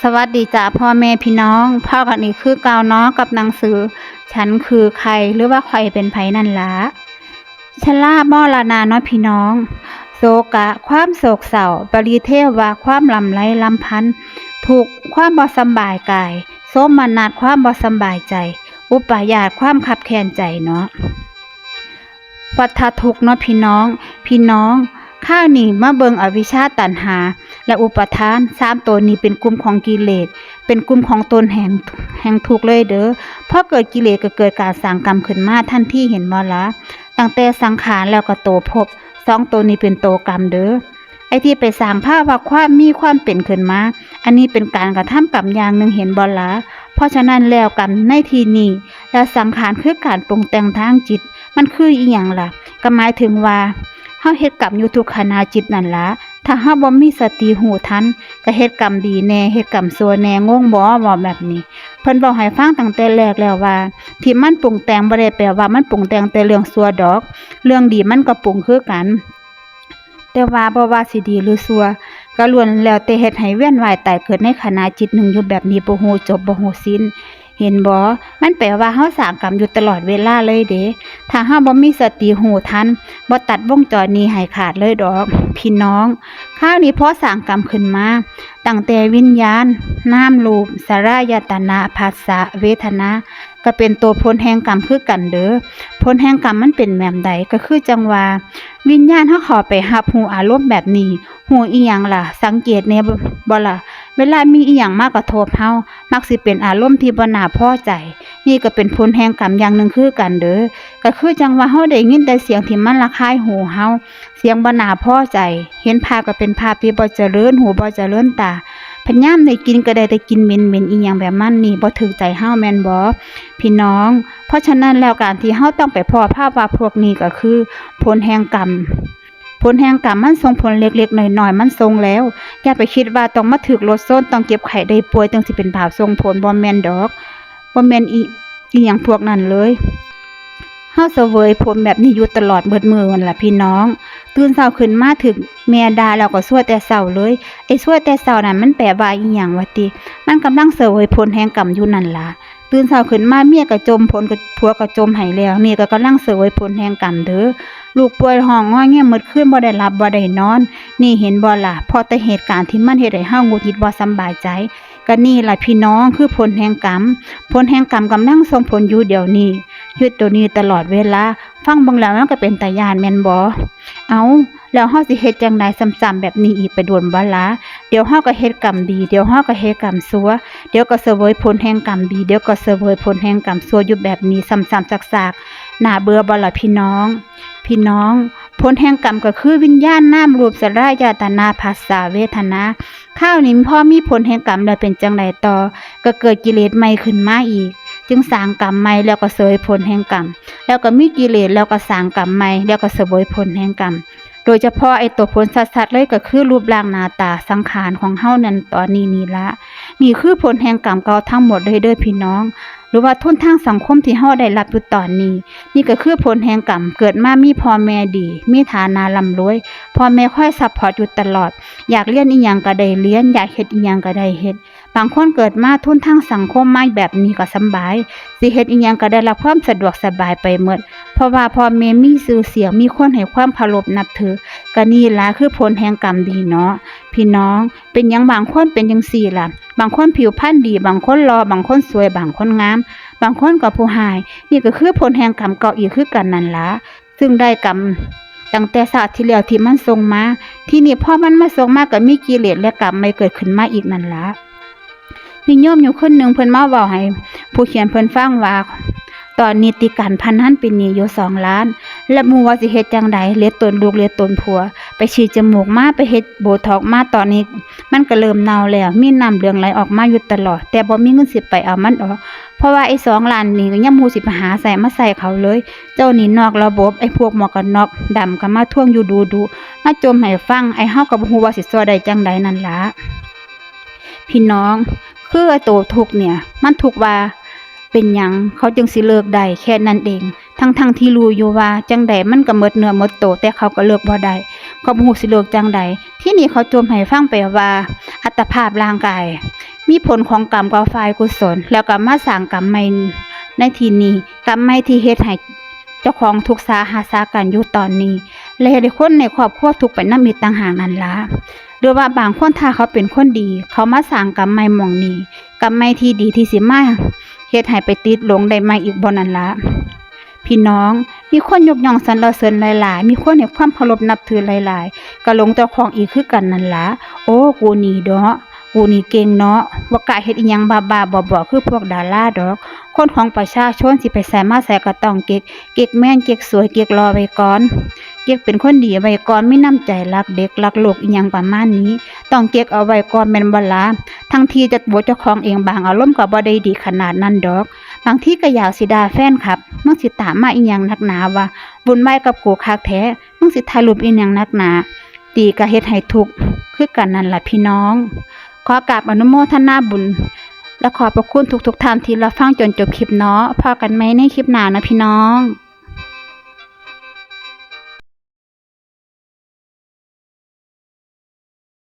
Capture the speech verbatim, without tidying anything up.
สวัสดีจ้าพ่อแม่พี่น้อง พ้อกันอีกคือเก่าเนาะกับหนังสือ ฉันคือใคร หรือว่าข้อยเป็นไผนั่นล่ะ ชรามรณะเนาะพี่น้อง โศกะ ความโศกเศร้า ปริเทวะ ความลำไรลำพันธ์ ทุกข์ ความบ่สำบายกาย โสมนัส ความบ่สำบายใจ อุปาท ความคับแค้นใจเนาะ วัฏฏะทุกข์เนาะพี่น้อง พี่น้อง คราวนี้มาเบิ่งอวิชชา ตัณหา และอุปาทาน สามตัวนี้เป็นกลุ่มของกิเลส เป็นกลุ่มของต้นแห่ง แห่งทุกข์เลยเด้อ พอเกิดกิเลสก็เกิดการสร้างกรรมขึ้นมาทันที เห็นบ่ล่ะ ตั้งแต่สังขารแล้วก็ตัวภพ สองตัวนี้เป็นตัวกรรมเด้อ ไอ้ที่ไปสร้างภาพว่าความมีความเป็นขึ้นมา อันนี้เป็นการกระทำกรรมอย่างหนึ่ง เห็นบ่ล่ะ เพราะฉะนั้นแล้วกรรมในที่นี้ และสังขารคือการปรุงแต่งทางจิต มันคืออีหยังล่ะ ก็หมายถึงว่า เฮาเฮ็ดกรรมอยู่ทุกขณะจิตนั่นล่ะ ถ้าเฮาบ่มีสติฮู้ทัน ก็เฮ็ดกรรมดีแน่ เฮ็ดกรรมชั่วแน่ งงบ่ เว้าแบบนี้ เพิ่นเว้าให้ฟังตั้งแต่แรกแล้วว่า ที่มันปรุงแต่งบ่ได้แปลว่ามันปรุงแต่งแต่เรื่องชั่วดอก เรื่องดีมันก็ปรุงคือกัน แต่ว่าบ่ว่าสิดีหรือชั่ว ก็ล้วนแล้วแต่เฮ็ดให้เวียนว่ายตายเกิดในขณะจิตหนึ่งอยู่แบบนี้ บ่ฮู้จบบ่ฮู้สิ้น เห็นบ่ มันแปลว่าเฮาสร้างกรรมอยู่ตลอดเวลาเลยเด้ ถ้าเฮาบ่มีสติฮู้ทัน บ่ตัดวงจรนี้ให้ขาดเลยดอก พี่น้อง คราวนี้พอสร้างกรรมขึ้นมา ตั้งแต่วิญญาณ นามรูป สัญญา สังขาร ผัสสะ เวทนา ก็เป็นตัวผลแห่งกรรมคือกันเด้อ ผลแห่งกรรมมันเป็นแบบใด ก็คือจั่งว่า วิญญาณเฮาเข้าไปรับรู้อารมณ์แบบนี้ ฮู้อีหยังล่ะ สังเกตแน่บ่ล่ะ เวลามีอีหยังมากระทบเฮา มักสิเป็นอารมณ์ที่บ่น่าพอใจ นี่ก็เป็นผลแห่งกรรมอย่างหนึ่งคือกันเด้อ ก็คือจั่งว่าเฮาได้ยินแต่เสียงที่มันระคายหูเฮา เสียงบ่น่าพอใจ เห็นภาพก็เป็นภาพที่บ่เจริญหูบ่เจริญตา พัดยามได้กลิ่นก็ได้แต่กลิ่นเหม็นๆ อีหยังแบบมันนี่ บ่ถูกใจเฮาแม่นบ่ พี่น้อง เพราะฉะนั้นแล้วการที่เฮาต้องไปพ้อภาวะพวกนี้ก็คือผลแห่งกรรม ผลแห่งกรรมมันส่งผลเล็กๆ น้อยๆ มันส่งแล้ว อย่าไปคิดว่าต้องมาถูกรถชน ต้องเจ็บไข้ได้ป่วย จั่งสิเป็นบาปส่งผล บ่แม่นดอก บ่แม่นอี อีหยังพวกนั้นเลย เฮาเสวยผลแบบนี้อยู่ตลอดเบิดมื้อนั่นล่ะพี่น้อง ตื่นเช้าขึ้นมาถูกแม่ด่าแล้วก็ซวยแต่เช้าเลย ไอ้ซวยแต่เช้านั่นมันแปลว่าอีหยังวะติ มันกำลังเสวยผลแห่งกรรมอยู่นั่นล่ะ ตื่นเช้าขึ้นมาเมียก็จ่มผล ผัวก็จ่มให้แล้ว นี่ก็กำลังเสวยผลแห่งกรรมเด้อ ลูกป่วยฮ้องงอแงหมดคืน บ่ได้หลับบ่ได้นอน นี่เห็นบ่ล่ะ เพราะแต่เหตุการณ์ที่มันเฮ็ดให้เฮาหงุดหงิดบ่สำบายใจ ก็นี่ล่ะพี่น้อง คือผลแห่งกรรม ผลแห่งกรรมกำลังส่งผลอยู่เดี๋ยวนี้ อยู่เดี๋ยวนี้ตลอดเวลา ฟังเบิ่งแล้วมันก็เป็นตาย้านแม่นบ่ เอ้า แล้วเฮาสิเฮ็ดจั่งใด ซ้ำๆ แบบนี้อีกไปโดนบ่ล่ะ เดี๋ยวเฮาก็เฮ็ดกรรมดี เดี๋ยวเฮาก็เฮ็ดกรรมชั่ว เดี๋ยวก็เสวยผลแห่งกรรมดี เดี๋ยวก็เสวยผลแห่งกรรมชั่วอยู่แบบนี้ ซ้ำๆ ซากๆ น่าเบื่อบ่ล่ะพี่น้อง พี่น้อง ผลแห่งกรรมก็คือวิญญาณ นามรูป สัญญา สังขาร ผัสสะ เวทนา คราวนี้พอมีผลแห่งกรรมแล้วเป็นจั่งใดต่อ ก็เกิดกิเลสใหม่ขึ้นมาอีก จึงสร้างกรรมใหม่ แล้วก็เสวยผลแห่งกรรม แล้วก็มีกิเลส แล้วก็สร้างกรรมใหม่ แล้วก็เสวยผลแห่งกรรม โดยเฉพาะไอ้ตัวผลชัดๆ เลยก็คือรูปร่างหน้าตาสังขารของเฮานั่นตอนนี้นี่ละ นี่คือผลแห่งกรรมเก่าทั้งหมดเลยเด้อพี่น้อง หรือว่าทุนทางสังคมที่เฮาได้รับอยู่ตอนนี้ นี่ก็คือผลแห่งกรรม เกิดมามีพ่อแม่ดี มีฐานะร่ำรวย พ่อแม่คอยซัพพอร์ตอยู่ตลอด อยากเรียนอีหยังก็ได้เรียน อยากเฮ็ดอีหยังก็ได้เฮ็ด บางคนเกิดมาทุนทางสังคมมาแบบนี้ก็สำบาย สิเฮ็ดอีหยังก็ได้รับความสะดวกสบายไปหมด เพราะว่าพ่อแม่มีชื่อเสียง มีคนให้ความเคารพนับถือ ก็นี่ล่ะคือผลแห่งกรรมดีเนาะ พี่น้อง เป็นหยังบางคนเป็นจั่งซี้ล่ะ บางคนผิวพรรณดี บางคนหล่อ บางคนสวย บางคนงาม บางคนก็ผู้ฮ้าย นี่ก็คือผลแห่งกรรมเก่าอีกคือกันนั่นล่ะ ซึ่งได้กรรมตั้งแต่ชาติที่แล้วที่มันส่งมา ทีนี้พอมันมาส่งมาก็มีกิเลสและกรรมใหม่เกิดขึ้นมาอีกนั่นล่ะ มีโยมอยู่คนหนึ่งเพิ่นมาเว้าให้ผู้เขียนเพิ่นฟังว่า ตอนนี้ติดการพนันเป็นหนี้อยู่สองล้าน และบ่ฮู้ว่าสิเฮ็ดจั่งใด เหลือตนลูกเหลือตนผัว ไปฉีดจมูกมา ไปเฮ็ดโบท็อกซ์มา ตอนนี้มันก็เริ่มเน่าแล้ว มีน้ำเหลืองไหลออกมาอยู่ตลอด แต่บ่มีเงินสิไปเอามันออก เพราะว่าไอ้สองล้านนี่ก็ยังบ่ฮู้สิไปหาไสมาใส่เขาเลย เจ้าหนี้นอกระบบ ไอ้พวกหมวกกันน็อกดำก็มาทวงอยู่ดูๆ มาจ่มให้ฟัง ไอ้เฮาก็บ่ฮู้ว่าสิซ่อยได้จั่งใดนั่นล่ะ พี่น้อง คือไอ้โตทุกข์เนี่ย มันทุกข์ว่าเป็นหยังเขาจึงสิเลิกได้แค่นั้นเอง ทั้งๆที่รู้อยู่ว่าจั่งใดมันก็หมดเนื้อหมดตัว แต่เขาก็เลิกบ่ได้ เขาบ่ฮู้สิเลือกจั่งใด ทีนี้เขาจมให้ฟังไปว่า อัตภาพร่างกาย มีผลของกรรมกับฝ่ายกุศล แล้วก็มาสร้างกรรมใหม่ในที่นี้ กรรมใหม่ที่เฮ็ดให้เจ้าของทุกข์สาหัสสากันอยู่ตอนนี้ และเฮ็ดให้คนในครอบครัวทุกข์ไปนำอีกต่างหากนั่นล่ะ หรือว่าบางคนถ้าเขาเป็นคนดี เขามาสร้างกรรมใหม่หม่องนี้ กรรมใหม่ที่ดีที่สิมาเฮ็ดให้ไปติดหลงได้ใหม่อีกบ่นั่นล่ะ พี่น้อง มีคนยกย่องสรรเสริญหลายๆ มีคนให้ความเคารพนับถือหลายๆ ก็หลงเจ้าของอีกคือกันนั่นล่ะ โอ้ กูนี่เนาะ กูนี่เก่งเนาะ บ่กล้าเฮ็ดอิหยังบ้าๆ บอๆ คือพวกดาราดอก คนของประชาชนสิไปไสมาไสก็ต้องเก๊ก เก๊กแมน เก๊กสวย เก๊กหล่อไว้ก่อน เก๊กเป็นคนดีไว้ก่อน มีน้ำใจรักเด็กรักโลกอิหยังประมาณนี้ ต้องเก๊กเอาไว้ก่อนแม่นบ่ล่ะ ทั้งที่จะตัวเจ้าของเองบางอารมณ์ก็บ่ได้ดีขนาดนั้นดอก บางทีก็อยากสิด่าแฟนคลับ มึงสิตามมาอิหยังนักหนาว่า วุ่นวายกับกูคักแท้ มึงสิถ่ายรูปอิหยังนักหนา ตีก็เฮ็ดให้ทุกข์คือกันนั่นล่ะพี่น้อง ขอกราบอนุโมทนาบุญ และขอบพระคุณทุกๆ ท่านที่รับฟังจนจบคลิปเนาะ พ้อกันใหม่ในคลิปหน้าเนาะพี่น้อง